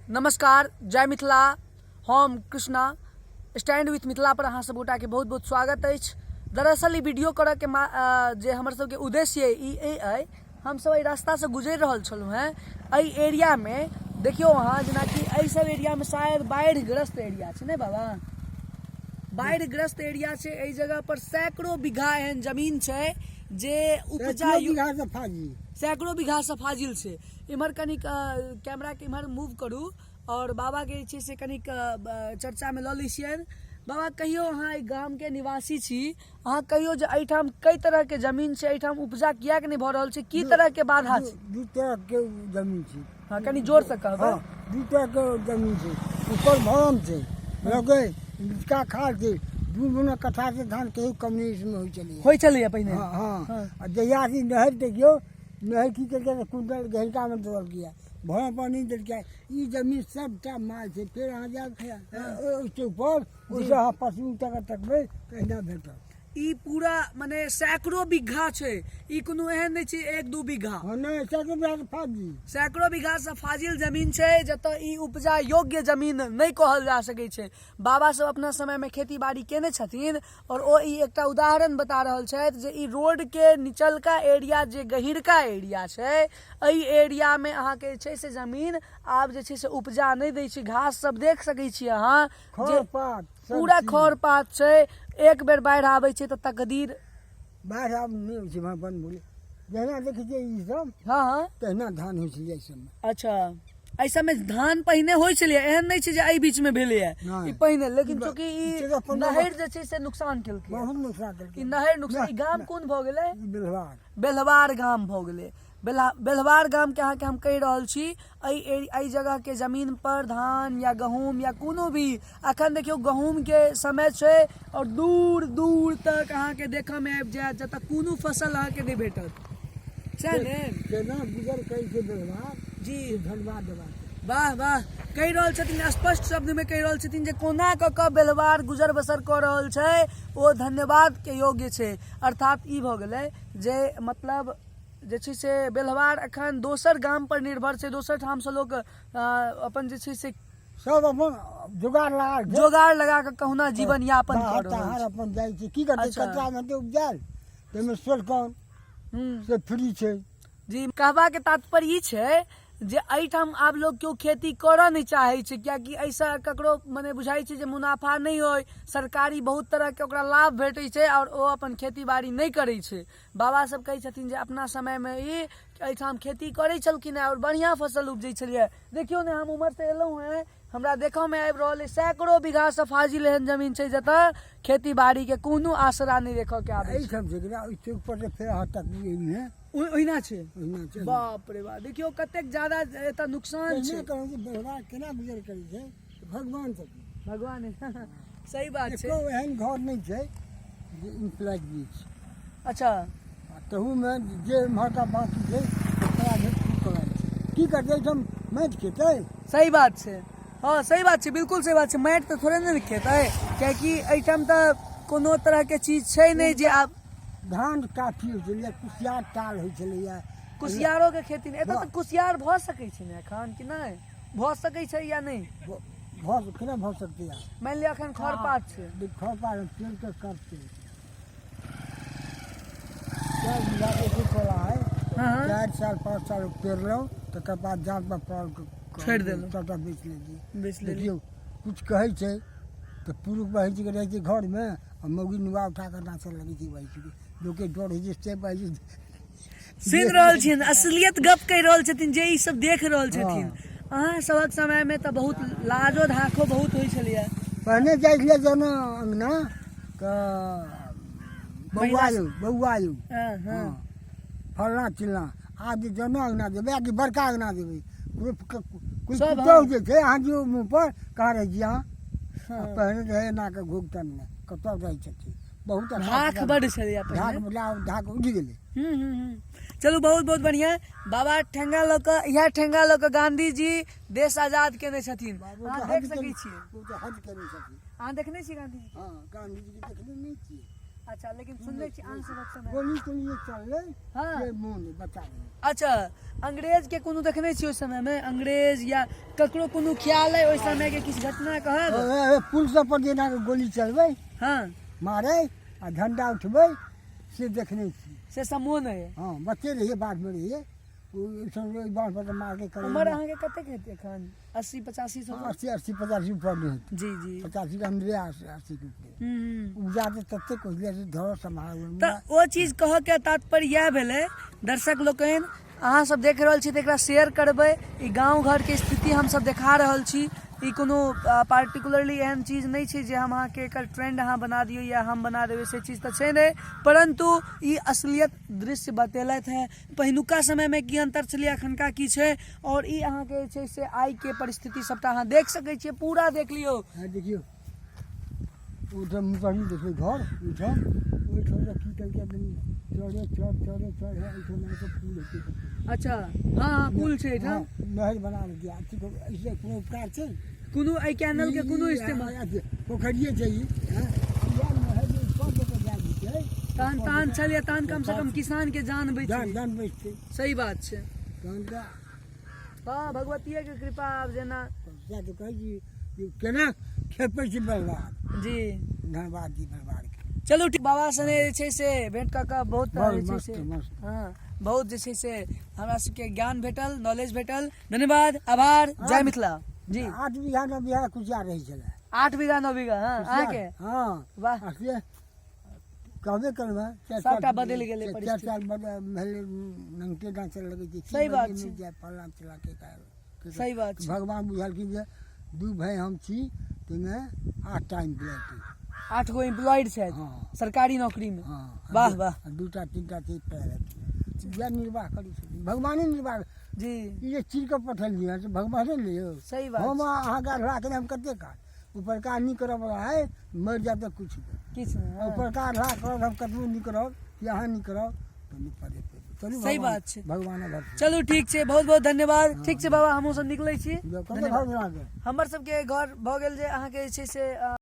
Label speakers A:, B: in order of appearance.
A: नमस्कार, जय मिथिला। हम कृष्णा, स्टैंड विथ मिथिला पर अहाँ सब गोटाके बहुत बहुत स्वागत अछि। दरअसल ई वीडियो करऽके जे हमर सबके उद्देश्य अइ ई अइ, हमसब एहि रास्तासँ गुजरि रहल छलहुँ हेँ। एहि एरियामे देखियौ अहाँ, जेनाकि एहि सब एरियामे शायद बाढ़िग्रस्त एरिया छै ने बाबा? बाढ़िग्रस्त एरिया छै। एहि जगह पर सैकड़ों बीघा एहन जमीन छै जे उपजा
B: सैकड़ों बीघा से फाजिल,
A: सैकड़ों बीघा से फाजिल छै। इम्हर कनिक कैमराके इम्हर मूव करू आओर बाबाके जे छै से कनिक चर्चामे लऽ लै छियनि। बाबा, कहियो अहाँ एहि गामके निवासी छी, अहाँ कहियो जे एहिठाम कई तरहके जमीन छै, एहिठाम उपजा किएक नहि भऽ रहल छै, की तरहके बाधा छै?
B: दू तरहके जमीन छै।
A: हँ, कनि जोरसँ कहबै।
B: हँ, दू तरहके जमीन छै। ऊपर भरम छै, बुझलकै, निचका खाल छै। 2 गुना कट्ठा से धान कहियो कम नहि इसमे होइ छलैए।
A: होइ छलैए पहिने?
B: हँ हँ।
A: हँ।
B: आ जहिया से नहर देखियौ, नहर की केलकै तऽ कुंटल गहिरकामे दऽ देलकै, भरम पर नहि देलकै। ई जमीन सबटा माल छै। फेर अहाँ जायब ओहि चौक पर, ओहिसँ अहाँ पश्चिम तक तकबै तऽ एहिना भेटत।
A: ई पूरा मने सैकड़ों बीघा छै, ई कोनो एहन नहि छै 1-2 बीघा।
B: हँ, नहि, सैकड़ों बीघा से फाजिल,
A: सैकड़ों बीघा से फाजिल जमीन छै, जतऽ ई उपजा योग्य जमीन नहि कहल जा सकै छै। बाबा सब अपना समय में खेती बाड़ी केने छथिन और ओ ई एकटा उदाहरण बता रहल छथि जे ई रोड के निचलका एरिया जे गहिरका एरिया छै, एहि एरिया में अहाँके जे छै से जमीन आब जे छै से उपजा नहि दै छै। घास सब देख सकै छी अहाँ जे
B: खर पात सब
A: पूरा
B: चीज।
A: खर पात छै। एक बेर बाढ़ि आबै छै तऽ तकदीर।
B: बाढ़ि आब नहि होइ छै, बंद भेलै। जहिना देखै छियै ई सब,
A: हँ हँ,
B: तहिना धान होइ छलै एहि सबमे।
A: अच्छा, एहि सबमे धान पहिने होइ छलैए, एहन नहि छै जे एहि बीचमे भेलैए।
B: नहि।
A: ई पहिने, लेकिन चूँकि ई
B: 14-15
A: नहरि जे छै से नुकसान केलकै,
B: बहुत नुकसान केलकै
A: ई नहरि नुकसान। ई गाम कोन भऽ गेलै?
B: ई बेलवार।
A: बेलवार गाम भऽ गेलै। बेलवार गामके अहाँके हम कहि रहल छी, एहि जगहके जमीन पर धान या गहूँम या कोनो भी, अखन देखियौ गहूँमके समय छै आओर दूर दूर तक अहाँके देखऽमे आबि जायत जतऽ कोनो फसल अहाँके नहि भेटत, सएह ने?
B: केना गुजर करै छै बेलवार
A: जी,
B: धन्यवाद देबाक।
A: वाह वाह, कहि रहल छथिन, स्पष्ट शब्दमे कहि रहल छथिन जे कोना कऽ कऽ बेलवार गुजर बसर कऽ रहल छै, ओ धन्यवादके योग्य छै। अर्थात ई भऽ गेलै जे मतलब जे छै से बेलवार एखन दोसर गाम पर निर्भर छै, दोसर ठामसँ लोक अपन जे छै से
B: सब अपन जोगाड़ लगा के,
A: जोगाड़ लगा कऽ कहुना जीवन यापन कऽ
B: बाहर
A: रहल
B: ताहर
A: छै।
B: अपन जाइ छै, की करतै?
A: अच्छा।
B: कचरा मे तऽ उपजायल ताहिमे सोलकन से फ्री छै।
A: जी, कहबाके तात्पर्य ई छै जे एहिठाम आब लोक केओ खेती करऽ नहि चाहै छै, किएकि एहिसँ ककरो मने बुझाइ छै जे मुनाफा नहि होइ, सरकारी बहुत तरहके ओकरा लाभ भेटै छै आओर ओ अपन खेती बाड़ी नहि करै छै। बाबा सब कहै छथिन जे अपना समयमे ई एहिठाम खेती करै छलखिन हेँ आओर बढ़िआँ फसल उपजै छलैए। देखियौ ने, हम उम्हरसँ एलहुँ हेँ, हमरा देखऽमे आबि रहल अइ सैकड़ो बीघासँ फाजिल एहन जमीन छै जतऽ खेती बाड़ीके कोनो आसरा नहि देखऽके आबै छै।
B: एहिठाम छै कि ओहि चौक पर से फेर अहाँ तकबै एहिमे
A: ओहिना छै,
B: ओहिना छै।
A: बाप रे बाप, देखियौ कतेक ज्यादा एतऽ नुकसान छै।
B: पहिने कहलहुँ जे व्यवहार केना गुजर करै छै, भगवान छथिन।
A: भगवान, सही बात छै।
B: एको एहन घर नहि छै जे इम्प्लाइज नहि छै।
A: अच्छा।
B: आ तहूमे जे एम्हरका बाँकी छै ओकरा भेट की करल छै, की करतै? एहिठाम माटि खेतै।
A: सही बात छै, हँ सही बात छै, बिल्कुल सही बात छै। माटि तऽ थोड़े ने खेतै, कियाकि एहिठाम तऽ कोनो तरहके चीज छै नहि जे आब
B: धान काफी होइ छलैए, कुसियार टाल होइ छलैए।
A: कुसियारोके खेती नहि एतऽ तऽ कुसियार भऽ सकै छै ने एखन कि नहि भऽ सकै छै या नहि
B: भऽ? केना भऽ सकतै? आब
A: मानि लिअ एखन खर पात छै।
B: खर पात पेड़ के करतै। 4 बीघा के कोला है।
A: हँ।
B: 4 साल 5 साल पेरलहुँ, तकर बाद जात पर पड़ल,
A: छोड़ि देलहुँ।
B: सबटा बेच लेलियै।
A: बेच लेलियै।
B: देखियौ, किछु कहै छै तऽ पुरुष बहै छै रहै छै घरमे आ मौगी नुआ उठा कऽ नाचऽ लगै छै। बहै छै, लोकके डर होइ छै, से बहै छै।
A: सुनि रहल छियनि, असलियत गप कहि रहल छथिन जे ई सब देख रहल छथिन। अहाँ सभक समयमे तऽ बहुत लाजो धाखो बहुत होइ छलैए।
B: पहिने जाइ छलियै जेना अङ्गना तऽ बौआ यौ, बौआ यौ,
A: हँ हँ,
B: फल्लाँ चिल्लाँ। आब जे जेना अङ्गना जेबै आ कि बड़का अङ्गना जेबै, कोइ
A: सब
B: पुतहु जे छै अहाँ जो मुँह पर कहाँ रहै छी अहाँ?
A: हँ।
B: पहिने रहै एना कऽ घुघटनमे कतऽ रहै छथिन, बहुत अच्छा।
A: धाख बड्ड छलैए
B: धाक
A: पहिने।
B: मतलब धाक उठि गेलै।
A: हूँ हूँ हूँ। चलू, बहुत बहुत बढ़िआँ। बाबा ठेंगा लऽ कऽ, इएह ठेंगा लऽ कऽ गांधी जी देश आजाद केने छथिन।
B: बाबू
A: अहाँ
B: तऽ
A: देख
B: हज
A: सकै
B: केने
A: छियै।
B: ओ तऽ हज केने छथिन।
A: अहाँ देखने छियै गांधी जी?
B: हँ, गांधी जीके देखने नहि छियै।
A: अच्छा, लेकिन सुनने छी आन सभक समय
B: गोली तोली जे चललै से मोन अइ, बच्चा रहियै।
A: अच्छा, अंग्रेज के कोनो देखने छी ओहि समय मे? अंग्रेज या ककरो कोनो ख्याल है ओहि समय के किछु घटना कहब?
B: पुल सब पर जेना कऽ गोली चलबै, मारै आ झंडा उठबै, से देखने छी।
A: से सब मोन है?
B: हँ, बच्चे रहियै, बाधमे रहियै, ओहि सब ओहि बाँस पर तऽ मारके करै।
A: उमर अहाँके कतेक हेतै एखन? 80 85 सौ?
B: 80 85 ऊपर नहि हेतै।
A: जी जी
B: 85 के अन्दरे, 80 के ऊपर। उपजा तऽ ततेक होइए जे धर सम्हार।
A: तऽ ओ चीज कहऽके तात्पर्य इएह भेलै। दर्शक लोकनि, अहाँ सब देख रहल छी तऽ एकरा शेयर करबै। ई गाँव घरके स्थिति हमसब देखा रहल छी। ई कोनो पार्टिकुलरली एहन चीज नहि छै जे हम अहाँके एकर ट्रेंड अहाँ बना दियौ या हम बना देबै, से चीज तऽ छै नहि, परन्तु ई असलियत दृश्य बतेलथि हेँ। पहिलुका समयमे की अन्तर छलै, एखनका की छै, आओर ई अहाँके जे छै से आइके परिस्थिति सबटा अहाँ देख सकै छियै। पूरा देख लियौ।
B: हँ, देखियौ, ओहिठाम मुसहरी देखियौ घर ओहिठाम, ओहिठाम की केलकै, एकदम चरे चर चरे चर है। एहिठाम आबिकऽ पुल हेतै।
A: अच्छा, हँ हँ पुल छै एहिठाम।
B: हँ, नहर बना देलकै। अथी एहिसँ कोनो उपकार छै?
A: कोनो एहि कैनल के कोनो इस्तेमाल
B: पोखरिए छै ई। हँ, इएह नहर जे ऊपर दऽ कऽ जा जेतै
A: तहन तहन छलियै, तहन कम से कम किसान के जान बचि
B: जान जान बचतै।
A: सही बात छै।
B: तहन तऽ
A: हँ, भगवतीये के कृपा आब जेना।
B: सएह तऽ कहै छी जे केना खेपै छै बर्बाद। धन्यवाद जी बर्बाद।
A: चलू ठीक, बाबा सने जे छै से भेंट कऽ कऽ बहुत
B: बड़
A: जे छै
B: मस्त
A: से
B: मस्त।
A: हँ, बहुत जे छै से हमरा सबके ज्ञान भेटल, नॉलेज भेटल। धन्यवाद, आभार, जय मिथिला जी।
B: 8 बीघा 9 बीघा कुसियार रहै छलै।
A: 8 बीघा 9 बीघा? हँ, अहाँके?
B: हँ।
A: वाह।
B: आ से कहबे करबै, चारि
A: सबटा
B: साल
A: बदलि गेलै
B: चारि
A: परिस्थिति।
B: साल भेलै नंगटे नाचऽ लगै छै।
A: सही बात छै।
B: जाय फल्लाँ चिल्लाँ के
A: सही बात छै।
B: भगवान बुझलखिन जे दू भाय हम छी, ताहिमे 8टा इम्प्लॉय।
A: 8 गो एम्प्लॉयड छथि? सरकारी नौकरी मे?
B: हँ।
A: वाह वाह।
B: आ दूटा तीनटा छै प्राइवेट। उएह निर्वाह करै छथिन, भगवाने निर्वाह। ई जे चीर कऽ पठेलियै से भगवाने ने यौ।
A: सही बात
B: हम
A: छै।
B: अहाँके अधला केने हम कते काल उपरका नीक करऽवला है, मरि जायब तऽ किछु नहि।
A: किछु नहि, हँ।
B: उपरका अधला करब, हम कतबो नीक रहब कि अहाँ नीक रहब तऽ नीक पदे पेबै। चलू।
A: सही
B: भगवान
A: बात छै।
B: भगवान भरसे।
A: चलू, ठीक छै, बहुत बहुत धन्यवाद। ठीक छै बाबा, हमहूँ सब निकलै छी।
B: कतऽ
A: धन्यवाद।
B: घर अहाँके?
A: हमर सबके घर भऽ गेल जे अहाँके जे छै से